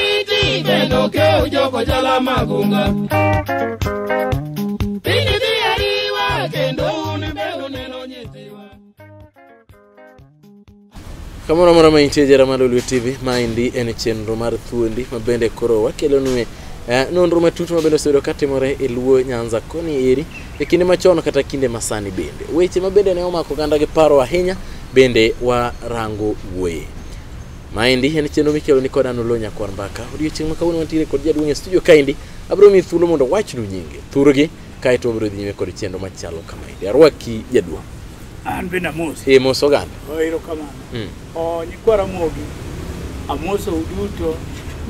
Awiti kendo keu joko jala magunga. Piny dhi ariwa kendo un be uneno nyithiwa. Kamoro amora ma intie jara mar Lolwe TV, maendi en chenro mar thuondi ma bende koro wakelonue nonro matut ma bende osebedo katimore e Luo Nyanza koni eri e kinde machon kata kinde masani bende. Weche ma bende ne omako oganda gi paro ahinya bende warango wuoye. Maendi en chenro mikelo ni kod an Oloo Nyakwar Mbaka. Odiochieng' ma kawuono wantiere kod jaduong' e studio kaendi, abiro miyi thuolo mondo wachnu nyinge, thurgi, kaeto wabiro dhi nyime kod chenro machalo kamaendi. Arwaki jaduong'. An bende amosi. E mos oganda. Erokamano. O nyikwa Ramogi, amosou duto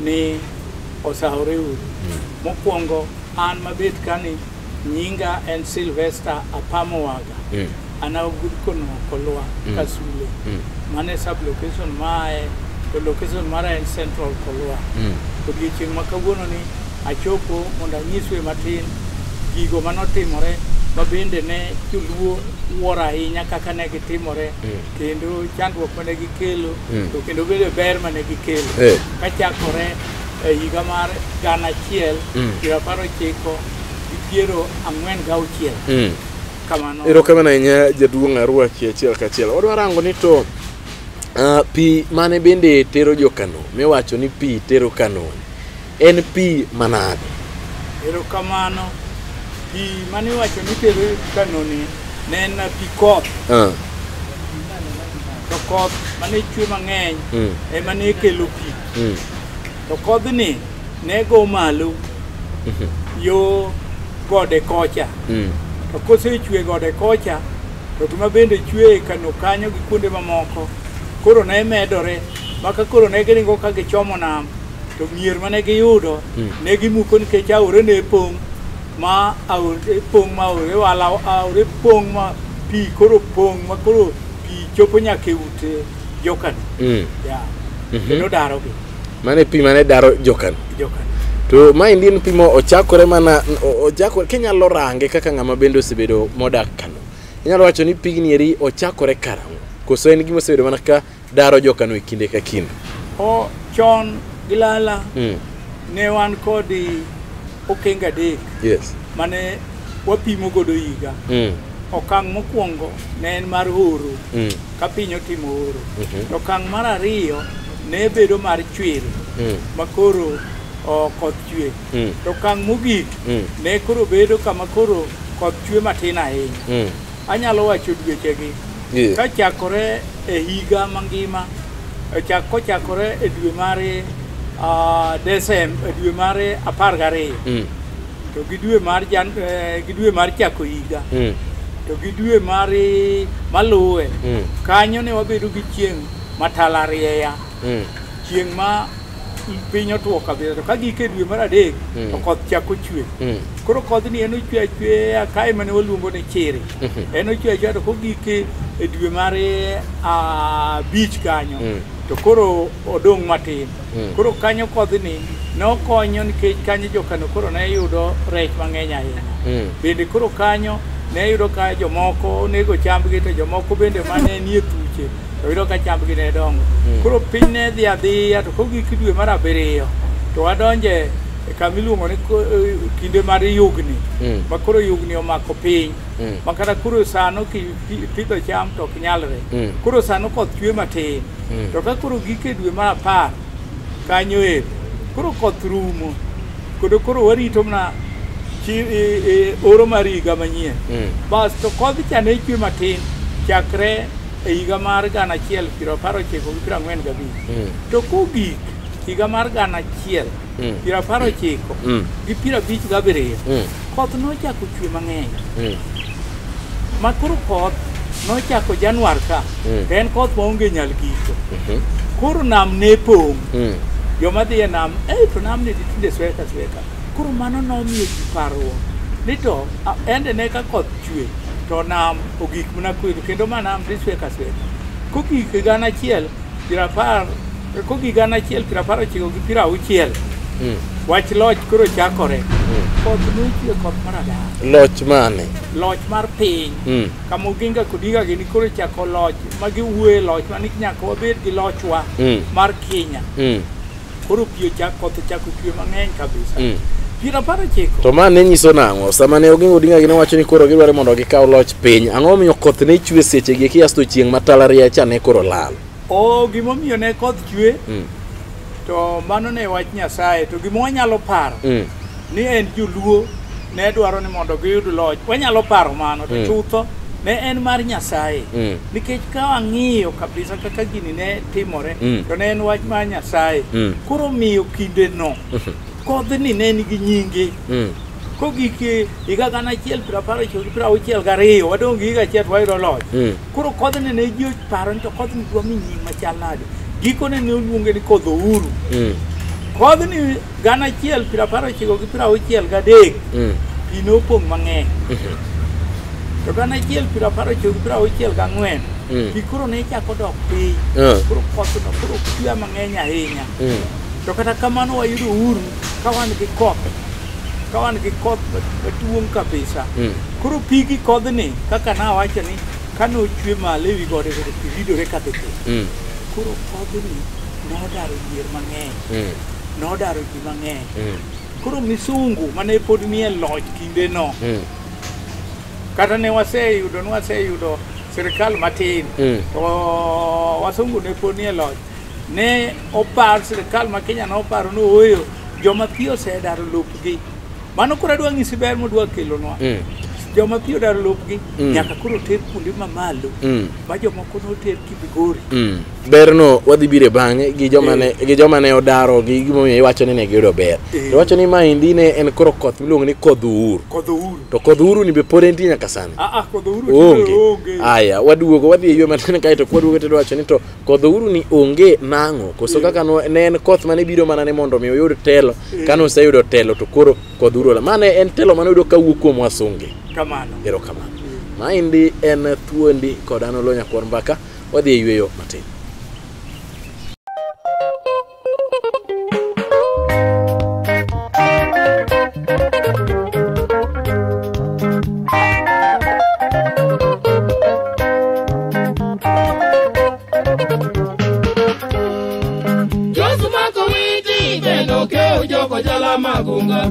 ni osawore uru. Mokwongo an mabet kani nyinga en Sylvester Apamo Waga. An awuok kono Kolwa, Kasule. Mano e sub location maaye, to location mara en Central Kolwa. Odiochieng' ma kawuono ni achopo mondo anyisue matin gigo manotimore ma bende ne joluo wuoro ahinya kaka ne gitimore kendo chandruok mane gikelo to kendo bende ber mane gikelo kachakore e higa mar 1996 Kamano. Erokamano ahinya jaduong' arwaki achiel kachiel. Wadwa rango ni to pi mane bende tero jokano miwacho ni pi tero Kano en pi manade? Erokamano. Pi mane iwacho ni tero Kano ni ne en pi koth. To koth mane chwe mang'eny ema ne kelo pi. To kodhni ne go malo yo gode kocha. To kosechwe gode kocha to gima bende chwe e Kano kanyo gi kuonde mamoko koro ne medore maka koro ne giringo ka gichomo nam to mier mane giyudo ne gimuko nikech aore ne pong' ma aore pong' ma aore wala aore pong' ma pi koro pong' ma koro pi chopo nyaka e ute jokano. Kendo darogi. Mane pi mane daro jokano. Jokano. To maendi en pi ma ochakore mana ochakore kinyalo range kaka ng'ama bende osebedo modak Kano. Inyalo wacho ni pigni eri ochakore karang'o? Koso en gima osebedo mana ka daro jokano e kinde ka kinde? O chon gi lala ne wan kod okenge adek. Yes. Mane wapimo godo higa. Okang' mokwongo ne en mar oro. Ka piny otimo oro. To okang' mar ariyo ne bedo mar chwiri. Ma koro koth chwe. To okang' mogik ne koro bedo kama koro koth chwe matin ahinya. Anyalo wacho dwechegi. Kachakore e higa mangima, kochakore e dwe mar Desemba, dwe mar 12. To gi dwe mar gi dwe mar chako higa. To gi dwe mar maluwe. Kanyo ne wabedo gi chieng' matalariya. Chieng' ma piny otuo kabisa. To ka gik e dwe mar 3 to koth chako chwe. Koro kodhni en ochwe achweya kae mane waluongo ni chiri. En ochwe achweya to kogik e dwe mar 5 kanyo to koro odong' matin. Koro kanyo kodhni nokonyo nikech kanyo jokano koro ne yudo rech mang'eny ahinya. Bende koro kanyo ne yudo ka jomoko onego chambgi to jomoko bende mane nie thuche to yudo ka chambgi ne dongo. Koro piny ne dhi adhiya to kogik dwe mar 7 to wadonje e kama iluongo ni kinde mar yugni. Ma koro yugni omako piny. Ma kata koro sano kipidho cham to ok nyalre. Koro sano koth chwe matin. To ka koro gik e dwe mar 10 kanyo ero koro koth rumo. Kendo koro warito mana oro mar higa manyien. Bas to kodh cha ne chwe matin chakre e higa mar 1995. To kogik higa mar 1997 koth nochako chwe mang'eny. Ma koro koth nochako Januar ka to en koth maonge nyal giko. Koro nam ne pong'. Joma dhi e nam, to nam ni tinde sweka sweka. Koro mano nomiyo ji parruok ni to ende ne ka koth chwe to nam ogik mana kwedo kendo ma nam dhi sweka sweka. Kogik 1960 wach loch koro chakore. Koth nochwe koth mar adar. Loch mane? Loch mar piny. Kama Oginga Odinga gini koro chako loch ma giwuoye loch ma ni nyaka wabed gi lochwa mar Kenya. Koro pi ochak koth ochako chwe mang'eny kabisa. 19. To ma ne nyiso nang'o? Sama ne Oginga Odinga gine wacho ni koro gidwaro mondo gikaw loch piny, ang'o momiyo koth ne chwe seche gi eki asto chieng' matalariya cha ne koro lal? O gimomiyo ne koth chwe to mano ne wach Nyasaye, to gima wanyalo paro ni en joluo ne dwaro ni mondo giyud loch. Wanyalo paro mano to chutho ne en mar Nyasaye. Nikech ka wang'iyo kabisa kaka gini ne timore to ne en wach mar Nyasaye. Koro miyo kinde no kodhni ne nigi nyinge. Kogik higa 1992 wadong' gi higa achiel to wayudo loch. Koro kodhni ne ji oparo ni to kodhni dwa mi nying machal nade. Gikone ne oluonge ni kodh Uhuru. Kodhni 1963 pi nopong' mang'eny. To 1964 pi koro ne chako dok piny. Koro kothno koro chwe mang'eny ahinya. To kata kamano wayudo Uhuru ka wan gi koth. Ka wan gi koth maduong' kabisa. Koro pi gi kodhni kaka nawacho ni kanochwe malo ewi gode godo pi ridore kadhi piny. Koro kodhni nodaro yier mang'eny. Nodaro ji mang'eny. Koro misungu mane pod nie loch kindeno. Kata ne waseyudo sirikal matin. To wasungu ne pod nie loch. Ne opar sirikal ma Kenya noparo ni ooyo joma pi osedaro lopgi. Mano koro adwa nyisi ber modwa kelonwa. Joma pi odaro lopgi nyaka koro ter kuonde mamalo ma jomoko noter Kibigori. Berno wadhi bire bang'e gi joma ne odaro gi gimomiyo iwacho ni ne giyudo ber. To iwacho ni maendi ne en koro koth miluongo ni kodh Uhuru. Kodh Uhuru. To kodh Uhuru ni be pod entie nyaka sani. Kodh Uhuru onge. Aya, waduogo wadhi e ywe matin kae to kwaduogo to wacho ni to kodh Uhuru ni onge nang'o koso kaka ne en koth mane biro mana ni mondo mi oyud telo. Kane oseyudo telo to koro kodh Uhuru. Mane en telo mane oyudo kawuok kuom wasunge. Kamano. Erokamano. Maendi en thuondi kod an Oloo Nyakwar Mbaka. Wadhi e yweyo matin. Josu mako witi kendo keo joko jala magunga.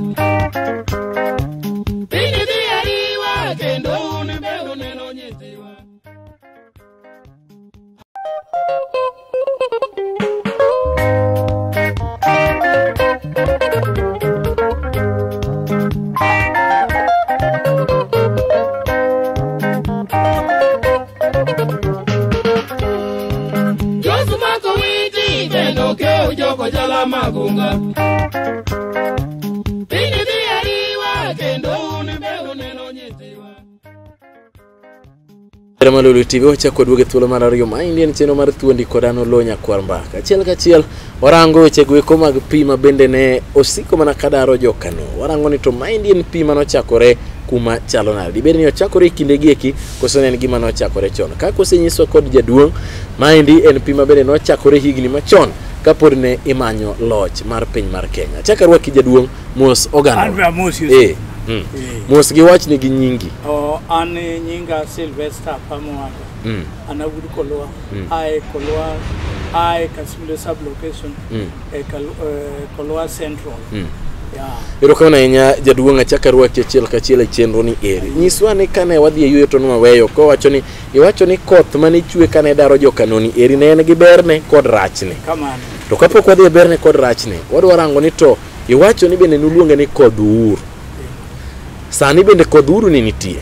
Piny dhi ariwa kendo un bende neno nyithiwa. Josu mako witi kendo keo joko jala magunga. Piny dhi ariwa kendo un bende neno nyithiwa. Malulu TV wachako duogo e thuolo mar ariyo. Maendi en chenro mar thuondi kod an Oloo Nyakwar Mbaka. Achiel kachiel warango weche goeko mag pi ma bende ne osiko mana kadaro jokano. Warango ni to maendi en pi manochakore kuma chalo nade. Dibed ni ochakore e kinde gi eki koso ne en gima nochakore chon. Kaka osenyiswa kod jaduong', maendi en pi ma bende nochakore higni machon kapod ne imanyo loch mar piny mar Kenya. Achak arwaki jaduong' mos oganda. An be amosi. Mos gi wachni gi nyingi. An nyinga Sylvester Pamoaga. An awuod Kolwa. Ae Kolwa, ae Kasule sub-location, Kolwa Central. Erokamano ahinya jaduong' achak arwaki achiel kachiel e chenro ni eri. Nyiswa ni kane wadhi e yweyo to nwaweyo kowacho ni iwacho ni koth mane chwe kane daro jokanoni eri ne en gi berne kod rachne. Kamano. To kapok wadhi e berne kod rachne, wadwa rango ni to iwacho ni bende nuluonge ni kodh Uhuru. Sani bende kodh Uhuru ni nitie.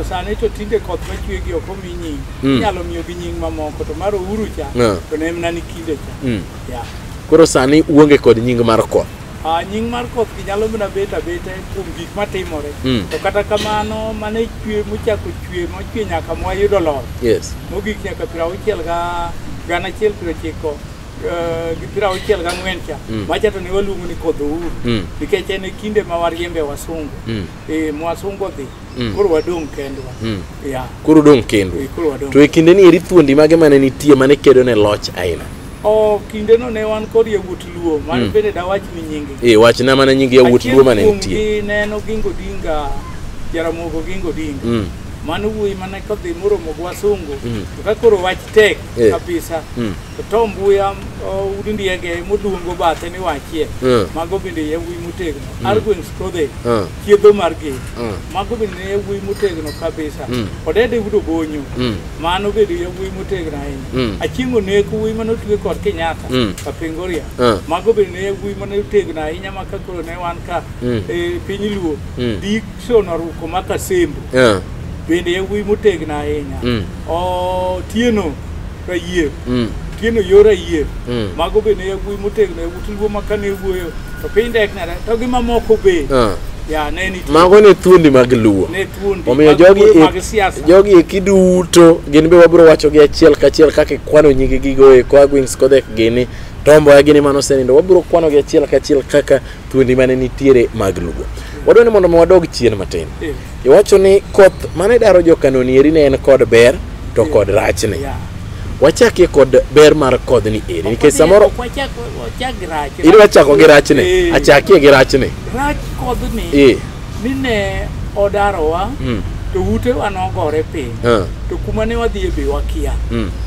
Sani to tinde koth machwe gi ok omi nying. Inyalo miyo gi nying mamoko to mar Uhuru cha to ne mana ni kinde cha. Koro sani uonge kod nying mar koth. Nying mar koth gi nyalo mana bet abeta kuom gik matimore. To kata kamano mane chwe mochako chwe mochwe nyaka mwayudo loch. Yes. Mogik nyaka 1994 cha. Macha to ne waluongo ni kodh Uhuru. Nikech en e kinde ma wariembe wasungu. Mwasungu odhi. Koro wadong' kendwa. Koro udong' kendu. To e kinde ni eri thuondi mage mane nitie mane kedo ne loch aina? Kindeno ne wan kod yawuot Luo, mano bende dawach ni nyingi. Wachna mana nying yawuot Luo mane nitie. Achiel kuomgi ne en Oginga Odinga, Jaramogi Oginga Odinga. Mano wuoyi mane kodhi moromo gi wasungu to ka koro wach tek kabisa to Tom Mboya Udi Ndiege moluongo bathe ni wachie. Mago bende yawuoyi motegno. Argwings Kodhe chiedho mar geno. Mago bende ne yawuoyi motegno kabisa. Odede Udo Bonyo. Mano bende yawuoyi motegno ahinya. Achieng' Oneko wuoyi mane otwe kod Kenyatta Kapengoria. Mago bende ne yawuoyi mane otegno ahinya ma ka koro ne wan ka e piny Luo. Dickson Oruko ma Kasembo. Bende yawuoyi motegno ahinya. Otieno Rayier. Tieno yor Rayier. Mago bende yawuoyi motegno yawuot Luo ma kane wuoyo to piny tek nade to gi mamoko be. Ya ne nitie. Mago ne thuondi mag Luo. Ne thuondi. Omiyo jogi eki duto gin be wabiro wacho gi achiel kachiel kaka ikwano nying gigo eko Argwings Kodhek gini Tom Mboya gini mano osenindo wabiro kwano gi achiel kachiel kaka thuondi mane nitiere mag Luo. Wadwa ni mondo wadog chien matin. Iwacho ni koth mane daro jokanoni eri ne en kod ber to kod rachne. Wachakie kod ber mar kodhni eri nikech samoro wachak rach. Idwa chako gi rachne. Achakie gi rachne. Rach kodhni ni ne odarowa to utewa nogore piny. To kuma ne wadhiye be wakia.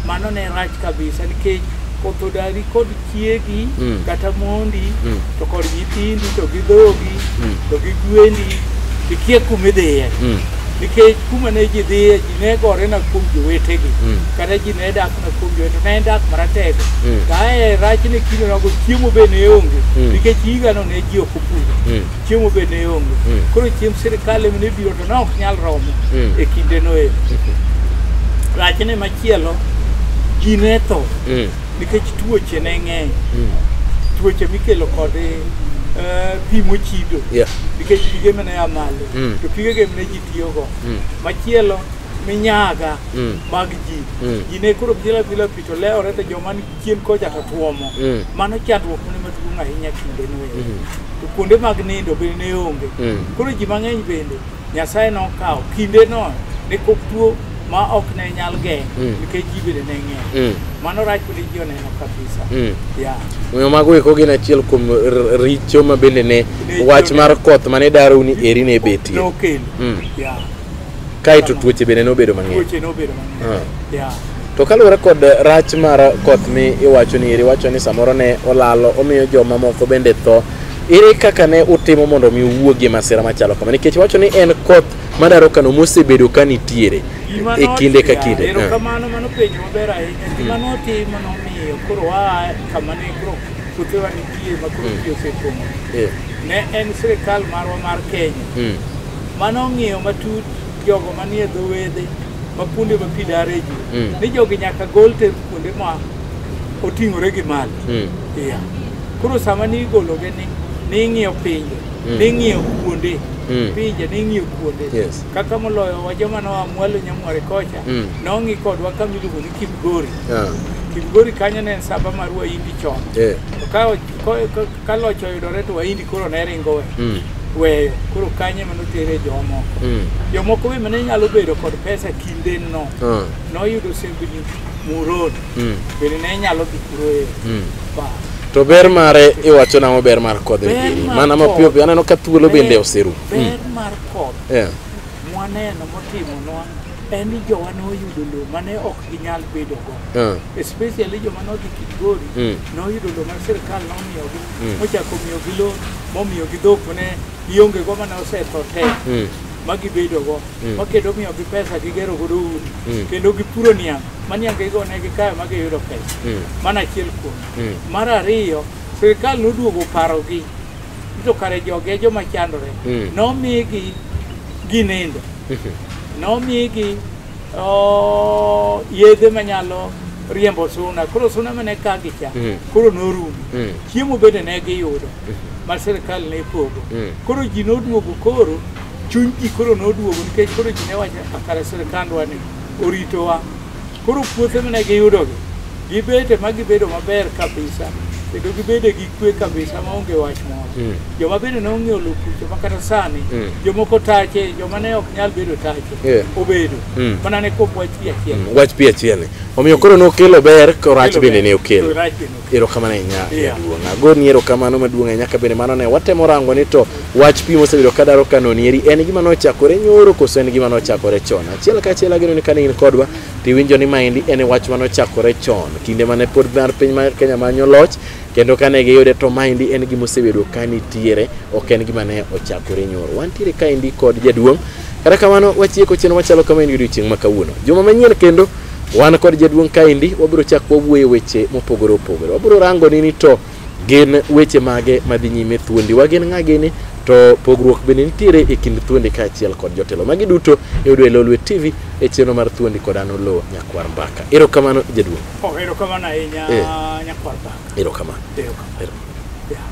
Mano ne rach kabisa nikech koth odari kod chiegi kata mondi to kod nyithindi to gi dhogi to gi gwendi ikia kuma idhiye. Nikech kuma ne ji dhiye ji ne gore na kuom jowetegi kata ji ne dak na kuom jowetegi ne en dak maratego. Kae rachne kinde nogo chiemo be ne onge nikech higano ne ji ok opuro. Chiemo be ne onge. Koro chiemb sirikal ema ne biro to ne ok nyal romo e kindeno ero. Rachne machielo ji ne tho nikech tuoche ne ng'eny. Tuoche mikelo kod pi mochido. Nikech pige mane a malo to pigego ema ne ji tiyogo. Machielo minyaga mag ji. Ji ne koro pila pila pi to lewore to joma ni chien kocha to tuomo. Mano chandruok mane maduong' ahinya kindeno ero. To kuonde mag nindo bende ne onge. Koro ji mang'eny bende Nyasaye nokawo kindeno ne kop tuo ma ok ne nyal geng' nikech ji bende ne ng'eny. Mano rach bende ji oneno kabisa. Omiyo mago eko gin achiel kuom richo ma bende ne wach mar koth mane darou ni eri ne betie. Nokelo. Kaeto tuoche bende nobedo mang'eny. Tuoche nobedo mang'eny. To kaluwore kod rach mar koth mi iwacho ni eri iwacho ni samoro ne olalo omiyo joma moko bende tho. Ere kaka ne utimo mondo mi uwuogie masira machalo kama? Nikech iwacho ni en koth madaro kano mosebedo ka nitiere e kinde ka kinde. Erokamano, mano penjo maber ahinya. Gima notimo nomiyo koro waa kama ne koro puothewa nitie ma koro pi osepong'o. Ne en sirikal marwa mar Kenya mano ng'iyo matut jogo manie dho wedhe ma kuonde ma pi dare ji ni jogi nyaka gol ter kuonde ma oting'ore gi malo. Koro sama ni igologi ni ing'iyo pinje, ni ing'iyo kuonde pinje, ni ing'iyo kuonde. Kaka moloyo wa joma noa mwalo Nyamware kocha nong'i kodwa kama iluongo ni Kibgori. Kibgori kanyo ne en saba mar Wahindi chon. To ka loch oyudore to Wahindi koro ne ringo weyo. Koro kanyo ema notere jomoko. Jomoko be mane nyalo bedo kod pesa kindeno noyudo sembni Muron. Bende ne nyalo dhi kuro ero. To ber mare iwacho nang'o ber mar kodhni eri? Mana mapiyo piyo aneno ka thuolo bende oserumo. Ber mar koth mwaneno motimonwa en ni jowa noyudo lowo mane ok ginyal bedogo. Especially joma nodhi Kibgori noyudo lowo ma sirikal nomiyogi mochako miyogi lowo momiyogi dhok mane gionge go mane osetho te ma gibedogo ma kendo miyogi pesa gigero godo udi kendo gipuro niang' ma niangego ne gikayo ma giyudo pesa. Mano achiel kuom. Mar ariyo, sirikal noduogo parogi to kare jogi e joma chandore. Nomigi ginindo. Nomigi yedhe manyalo riembo suna. Koro suna mane kagi cha koro norumo. Chiemo bende ne giyudo ma sirikal ne pogo. Koro ji noduogo koro chuny ji koro noduogo nikech koro ji ne wacho kare sirikandwa ni oritowa. Koro puothe mane giyudogi gibete ma gibedo maber kabisa kendo gibede gi kwe kabisa maonge wach moro. Joma bende nong'iewo lowo kucho ma kata sani jomoko tache, joma ne ok nyal bedo tache obedo mana ne kuom wach pi achiel. Wach pi achiel. Omiyo koro nokelo ber ko rach bende ne okelo. To rach bende okelo. Erokamano ahinya Yeah. jaduong'. Agoni erokamano maduong' ahinya ka bende mano ne watemo rango ni to wach pi mosebedo ka daro kanoni eri en gima nochakore nyoro koso en gima nochakore chon. Achiel kachiel ageno ni kane in kodwa tiwinjo ni maendi en wach manochakore chon kinde mane pod mar piny mar Kenya manyo loch kendo kane giyude to maendi en gima osebedo ka nitiere ok en gima ne ochakore nyoro. Wantiere kaendi kod jaduong'. Kata kamano wachieko chenro machalo kama en odiochieng' ma kawuono. Juma manyien kendo wan kod jaduong' kaendi wabiro chak wawuoyo weche mopogore opogore. Wabiro rango ni to gin weche mage madhi nyime thuondi wa gin ng'a gini to pogruok bende nitiere e kind thuondi kaachiel kod jotelo. Magi duto iyudo e Lolwe TV e chenro mar thuondi kod an Oloo Nyakwar Mbaka. Erokamano jaduong'. Oh, erokamano ahinya Eh. Nyakwar Mbaka. Erokamano. Erokamano. Ero. Yeah.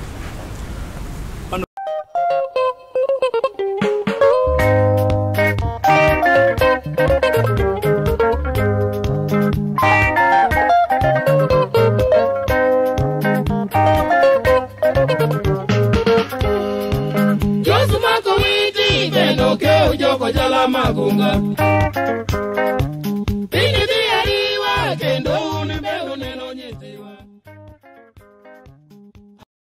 Josu mako witi beno ke ujoko jala magunga.